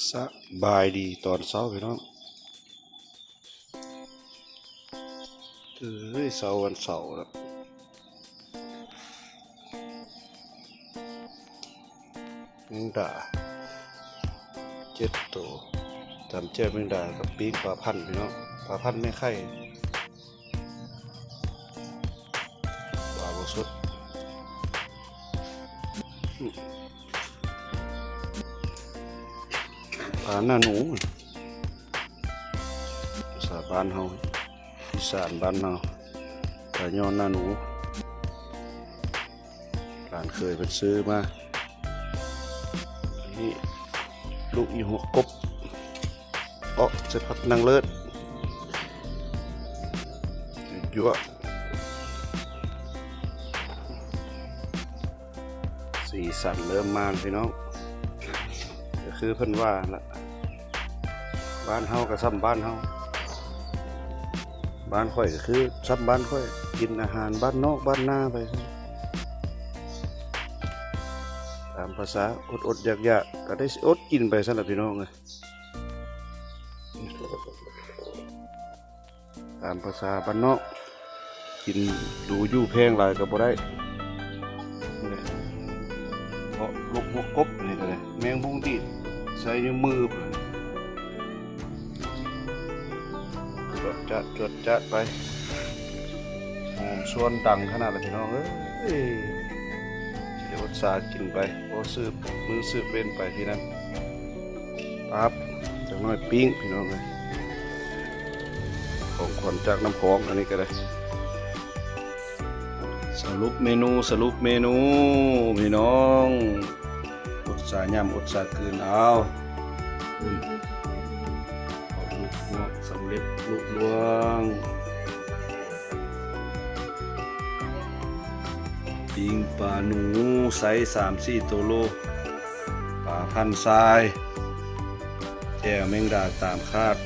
ສະບາຍດີຕອນເຊົ້າພີ່ນ້ອງ. ເອີຍ ເຊົ້າວັນເສົາແລ້ວ. ແມງດາເຈັດໂຕ, ຕຳແຈ່ວແມງດາກັບປີ້ງປາພັນພີ່ນ້ອງ, ປາພັນແມ່ໄຂ່. ປາບໍ່ສົດ ປາໜ້າໜູ ພາສາບ້ານເຮົາ ອີສານບ້ານເຮົາ ປາຍ້ອນໜ້າໜູ. ຫຼານເຂີຍເພິ່ນຊື້ມາ. ນີ້ລູກອີຫົວກົບ ເອາະໃສ່ຜັກນາງເລີດ ຍົວະ. ສີສັນເລີ່ມມາແລ້ວພີ່ນ້ອງ, ກໍຄືເພິ່ນວ່າລະ ບ້ານເຮົາກໍຊ່ຳບ້ານເຮົາ, ບ້ານຂ້ອຍກໍຄືຊ່ຳບ້ານຂ້ອຍ, ກິນອາຫານບ້ານນອກບ້ານນາໄປ ຕາມພາສາອົດໆຢາກໆ ກໍໄດ້ອົດກິນໄປຊັ້ນລະພີ່ນ້ອງເອີຍ. ຕາມພາສາບ້ານນອກ ກິນຫຼູຢູ່ແພງຫຼາຍກໍບໍ່ໄດ້. ເພາະລູກຫົວກົບນີ້ກໍໄດ້ ແມງມຸງດີດໃສ່ນິ້ວມື ຈວດຈາດ ຈວດຈາດໄປ. ຫອມຊວນດັງຂະໜາດລະພີ່ນ້ອງເອີຍ, ຊິໄດ້ອົດສາກິນໄປ ພໍສືບມື້ສືບເວັນໄປພີ່ນ້ອງ. ປັບ ຈັກໜ້ອຍປີ້ງພີ່ນ້ອງເອີຍ, ຂອງຂວັນຈາກນ້ຳຂອງ ອັນນີ້ກໍໄດ້. ສະຫຼຸບເມນູ ສະຫຼຸບເມນູພີ່ນ້ອງ, ອົດສາຫຍ້ຳອົດສາກືນເອົາ. ອືມ ເອົາລູກງອກສຳເລັດລຸລ່ວງ. ປີ້ງປາໜູໄຊສາມສີ່ໂຕໂລ, ປາພັນຊາຍ, ແຈ່ວແມງດາຕາມຄາດ.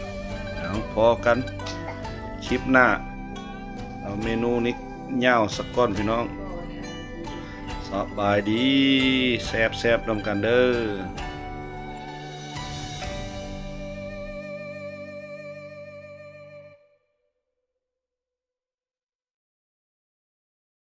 ເອົາ ພໍ້ກັນຄລິບໜ້າ, ເອົາເມນູນີ້ຍາວສາກ່ອນພີ່ນ້ອງ. ສະບາຍດີ ແຊບໆນຳກັນເດີ.